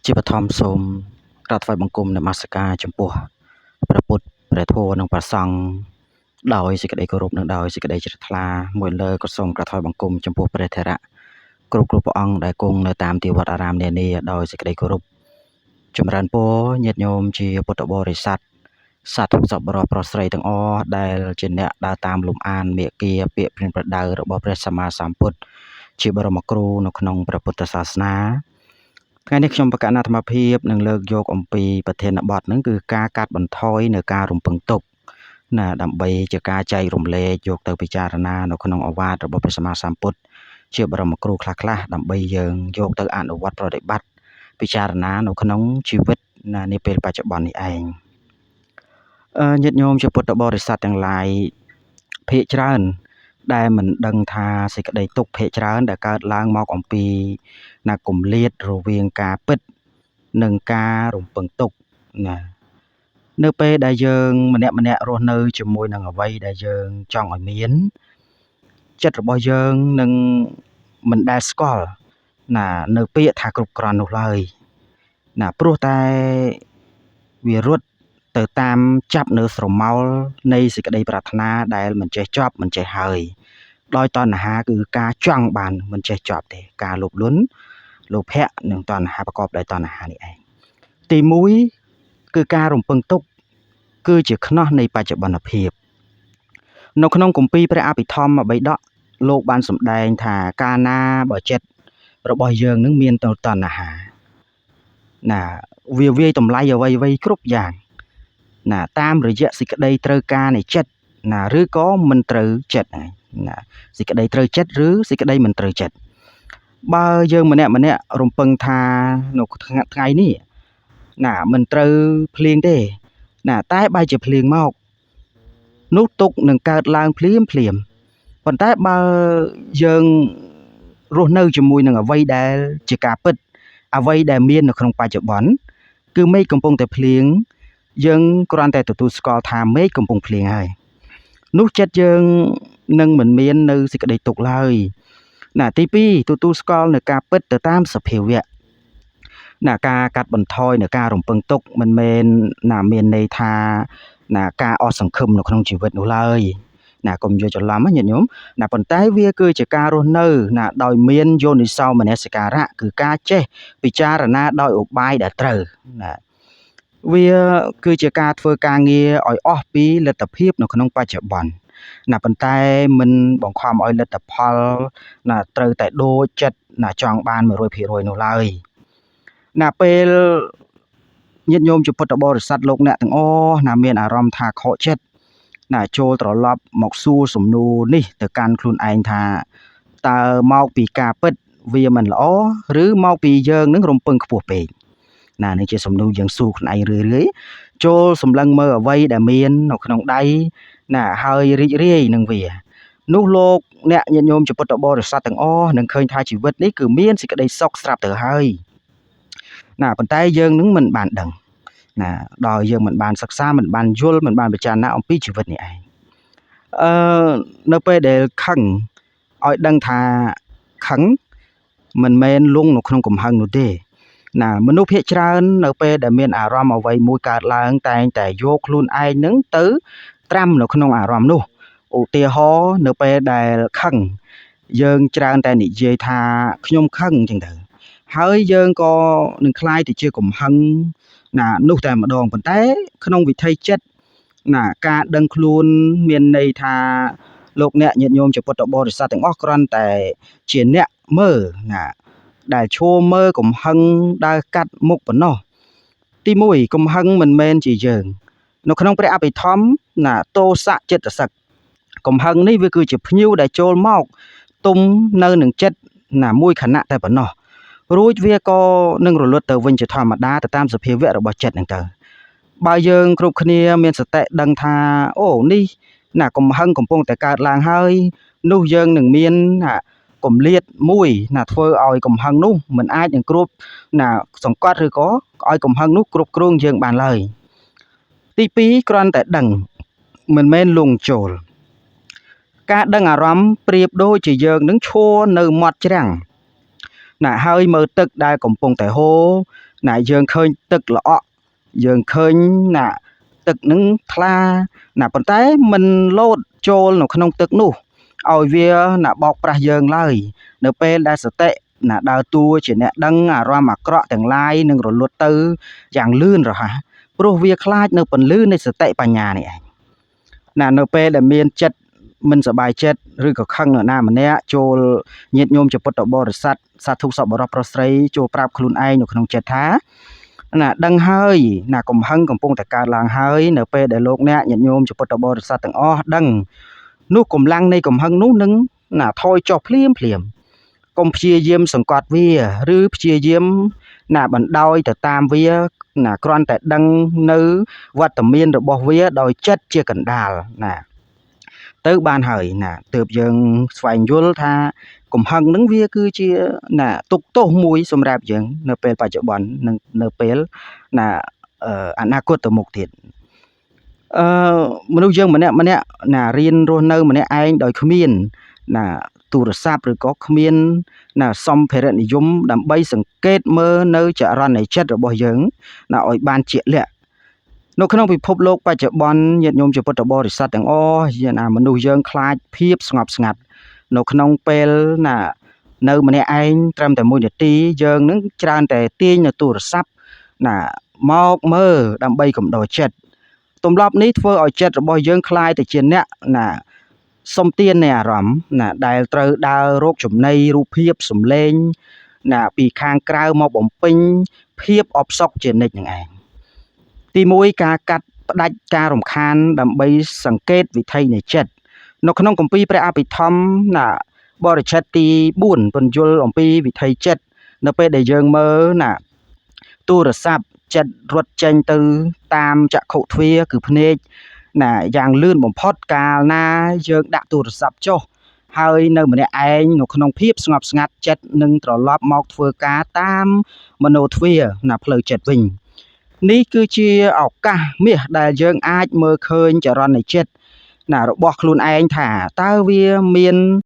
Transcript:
ជាបឋមសូមក្រាបថ្វាយបង្គំនមស្ការចំពោះព្រះពុទ្ធព្រះធម៌និងព្រះសង្ឃដោយសេចក្តីគោរពនិងដោយសេចក្តីជ្រះថ្លាមួយលើក៏សូមក្រាបថ្វាយបង្គំចំពោះព្រះថេរៈគ្រប់គ្រប់ព្រះអង្គដែលគង់នៅតាមទីវត្តអារាមនានាដោយសេចក្តីគោរពចម្រើនពរញាតិញោមជាពុទ្ធបរិស័ទសាធុសប្បុរសប្រុសស្រីទាំងអស់ដែលជាអ្នកដើរតាមលំអានមាគ៌ាពាក្យព្រានប្រដៅរបស់ព្រះសម្មាសម្ពុទ្ធជាបរមគ្រូនៅក្នុងព្រះពុទ្ធសាសនាថ្ងៃនេះខ្ញុំបកណាអាត្មាភាពនឹងលើកយកអំពីប្រធានបទហ្នឹងគឺការកាត់បន្ថយនៅការរំពឹងទុកណាដើម្បីជាការចែករំលែកយកទៅពិចារណានៅក្នុងឱវាទរបស់ព្រះសម្មាសម្ពុទ្ធជាបរមគ្រូខ្លះៗដើម្បីយើងយកទៅអនុវត្តប្រតិបត្តិពិចារណានៅក្នុងជីវិតណានាពេលបច្ចុប្បន្ននេះឯងញាតិញោមជាពុទ្ធបរិស័ទទាំងឡាយភាគច្រើនដែលមិនដឹងថាសេចក្តីទុក្ខភាគច្រើនដែលកើតឡើងមកអំពីណាគម្លាតរវាងការពិតនិងការរំពឹងទុកណានៅពេលដែលយើងម្នាក់ម្នាក់រស់នៅជាមួយនឹងអ្វីដែលយើងចង់ឲ្យមានចិត្តរបស់យើងនឹងមិនដែលស្គាល់ណានៅពាក្យថាគ្រប់គ្រាន់នោះឡើយណាព្រោះតែវារត់ទៅតាមចាប់នៅស្រមោលនៃសេចក្តីប្រាថ្នាដែលមិនចេះចប់មិនចេះហើយដោយតណ្ហាគឺការចង់បានមិនចេះចប់ទេការលោភលន់លោភៈនិងតណ្ហាប្រកបដោយតណ្ហានេះឯងទី1គឺការរំពឹងទុកគឺជាខ្នោះនៃបច្ចុប្បន្នភាពនៅក្នុងគម្ពីរព្រះអភិធម្មបិដកលោកបានសម្ដែងថាកាលណាបើចិត្តរបស់យើងនឹងមានតណ្ហាណាវាវាយតម្លៃអ្វីៗគ្រប់យ៉ាងណាតាមរយៈសេចក្តីត្រូវការនៃចិត្តណាឬក៏មិនត្រូវចិត្តហ្នឹងណាសេចក្តីត្រូវចិត្តឬសេចក្តីមិនត្រូវចិត្តបើយើងម្នាក់ម្នាក់រំពឹងថានៅថ្ងៃនេះណាមិនត្រូវភ្លៀងទេណាតែបែរជាភ្លៀងមកនោះទុកនឹងកើតឡើងភ្លាមភ្លាមប៉ុន្តែបើយើងរស់នៅជាមួយនឹងអ្វីដែលជាការពិតអ្វីដែលមាននៅក្នុងបច្ចុប្បន្នគឺមេឃកំពុងតែភ្លៀងយើងគ្រាន់តែទទួលស្គាល់ថាមេឃកំពុងភ្លៀងហើយនោះចិត្តយើងនឹងមិនមាននៅសេចក្តីទុក្ខឡើយណាទី2ទទួលស្គាល់នៅការពិតទៅតាមសភាវៈណាការកាត់បន្ថយនៅការរំពឹងទុកមិនមែនណាមានន័យថាណាការអស់សង្ឃឹមនៅក្នុងជីវិតនោះឡើយណាកុំយល់ច្រឡំណាញាតិញោមណាប៉ុន្តែវាគឺជាការរស់នៅណាដោយមានយោនិសោមនសិការៈគឺការចេះពិចារណាដោយឧបាយដែលត្រូវណាវាគឺជាការធ្វើការងារឲ្យអស់ពីលទ្ធភាពនៅក្នុងបច្ចុប្បន្នណាប៉ុន្តែមិនបង្ខំឲ្យលទ្ធផលណាត្រូវតែដូចចិត្តណាចង់បាន 100% នោះឡើយណាពេលញាតិញោមជាពុទ្ធបរិស័ទលោកអ្នកទាំងអស់ណាមានអារម្មណ៍ថាខកចិត្តណាចូលត្រឡប់មកសួរសំណួរនេះទៅកាន់ខ្លួនឯងថាតើមកពីការពិតវាមិនល្អឬមកពីយើងនឹងរំពឹងខ្ពស់ពេកណានេះជាសំណួរយើងសួរខ្លួនឯងរឿយៗចូលសម្លឹងមើលអ្វីដែលមាននៅក្នុងដៃណាហើយរីករាយនឹងវានោះលោកអ្នកញាតិញោមជាពុទ្ធបរិស័ទទាំងអស់នឹងឃើញថាជីវិតនេះគឺមានសេចក្តីសុខស្រាប់ទៅហើយណាប៉ុន្តែយើងនឹងមិនបានដឹងណាដោយយើងមិនបានសិក្សាមិនបានយល់មិនបានពិចារណាអំពីជីវិតនេះឯងអឺនៅពេលដែលខឹងឲ្យដឹងថាខឹងមិនមែនលងនៅក្នុងកំហឹងនោះទេណាមនុស្សភាគច្រើននៅពេលដែលមានអារម្មណ៍អ្វីមួយកើតឡើងតែងតែយកខ្លួនឯងនឹងទៅត្រាំនៅក្នុងអារម្មណ៍នោះឧទាហរណ៍នៅពេលដែលខឹងយើងច្រើនតែនិយាយថាខ្ញុំខឹងអញ្ចឹងទៅហើយយើងក៏នឹងក្លាយទៅជាកំហឹងណានោះតែម្ដងប៉ុន្តែក្នុងវិថីចិត្តណាការដឹងខ្លួនមានន័យថាលោកអ្នកញាតិញោមជាពុទ្ធបរិស័ទទាំងអស់គ្រាន់តែជាអ្នកមើលណាដែលឈរមើលកំហឹងដើរកាត់មុខប៉ុណ្ណោះទី1កំហឹងមិនមែនជាយើងនៅក្នុងព្រះអភិធម្មណាទោសៈចិត្តសឹកកំហឹងនេះវាគឺជាភ្ញៀវដែលចូលមកទុំនៅនឹងចិត្តណាមួយខណៈតែប៉ុណ្ណោះរួចវាក៏នឹងរលត់ទៅវិញជាធម្មតាទៅតាមសភាវៈរបស់ចិត្តហ្នឹងទៅបើយើងគ្រប់គ្នាមានសតិដឹងថាអូនេះណាកំហឹងកំពុងតែកើតឡើងហើយនោះយើងនឹងមានណាគម្លាតមួយណាធ្វើឲ្យកំហឹងនោះមិនអាចនឹងគ្រប់ណាសង្កត់ឬក៏ឲ្យកំហឹងនោះគ្រប់គ្រងយើងបានឡើយទី2គ្រាន់តែដឹងមិនមែនលងចូលការដឹងអារម្មណ៍ប្រៀបដូចជាយើងនឹងឈរនៅមាត់ច្រាំងណាហើយមើលទឹកដែលកំពុងតែហូរ ណាយើងឃើញទឹកល្អក់យើងឃើញណាទឹកនឹងថ្លាណាប៉ុន្តែមិនលោតចូលនៅក្នុងទឹកនោះឲ្យវាណាបោកប្រាស់យើងឡើយនៅពេលដែលសតិណាដើរតួជាអ្នកដឹងអារម្មណ៍អាក្រក់ទាំងឡាយនឹងរលត់ទៅយ៉ាងលឿនរហ័សព្រោះវាខ្លាចនៅពន្លឺនៃសតិបញ្ញានេះឯងណានៅពេលដែលមានចិត្តមិនសប្បាយចិត្តឬក៏ខឹងនរណាម្នាក់ចូលញាតិញោមជាពុទ្ធបរិស័ទសាធុសប្បុរសប្រុសស្រីចូលប្រាប់ខ្លួនឯងនៅក្នុងចិត្តថាណាដឹងហើយណាកំហឹងកំពុងតែកើតឡើងហើយនៅពេលដែលលោកអ្នកញាតិញោមជាពុទ្ធបរិស័ទទាំងអស់ដឹងនោះកម្លាំងនៃកំហឹងនោះនឹងណាថយចុះភ្លាមភ្លាមកុំព្យាយាមសង្កត់វាឬព្យាយាមណាបណ្ដោយទៅតាមវាណាគ្រាន់តែដឹងនៅវត្តមានរបស់វាដោយចិត្តជាកណ្ដាលណាទៅបានហើយណាទើបយើងស្វែងយល់ថាកំហឹងនឹងវាគឺជាណាទុកទោសមួយសម្រាប់យើងនៅពេលបច្ចុប្បន្ននិងនៅពេលណាអនាគតទៅមុខទៀតអឺមនុស្សយើងម្នាក់ម្នាក់ណារៀនរស់នៅម្នាក់ឯងដោយគ្មានណាទូរស័ព្ទឬក៏គ្មានណាសម្ភារៈនិយមដើម្បីសង្កេតមើលនៅចរន្តនៃចិត្តរបស់យើងណាឲ្យបានជាក់លាក់នៅក្នុងពិភពលោកបច្ចុប្បន្នញាតិញោមជាពុទ្ធបរិស័ទទាំងអស់ណាមនុស្សយើងខ្លាចភាពស្ងប់ស្ងាត់នៅក្នុងពេលណានៅម្នាក់ឯងត្រឹមតែ1នាទីយើងនឹងច្រើនតែទាញនៅទូរស័ព្ទណាមកមើលដើម្បីកំដរចិត្តទម្លាប់នេះធ្វើឲ្យចិត្តរបស់យើងคล้ายទៅជាអ្នកណាសុំទាននៃអារម្មណ៍ណាដែលត្រូវដើររកចំណីរូបភាពសម្លេងណាពីខាងក្រៅមកបំពេញភាពអផ្សុកជានិច្ចនឹងឯងទី1ការកាត់ផ្ដាច់ការរំខានដើម្បីសង្កេតវិថីនៃចិត្តនៅក្នុងគម្ពីរព្រះអភិធម្មណាបរិច្ឆេទទី4ពន្យល់អំពីវិថីចិត្តនៅពេលដែលយើងមើលណាទូរស័ព្ទចិត្តរត់ចេញទៅតាមចក្ខុទ្វាគឺភ្នែកណាយ៉ាងលឿនបំផុតកាលណាយើងដាក់ទូរស័ព្ទចុះហើយនៅម្នាក់ឯងនៅក្នុងភាពស្ងប់ស្ងាត់ចិត្តនឹងត្រឡប់មកធ្វើការតាមមโนទ្វាណាផ្លូវចិត្តវិញនេះគឺជាឱកាសមាសដែលយើងអាចមើលឃើញចរន្តនៃចិត្តណារបស់ខ្លួនឯងថាតើវាមាន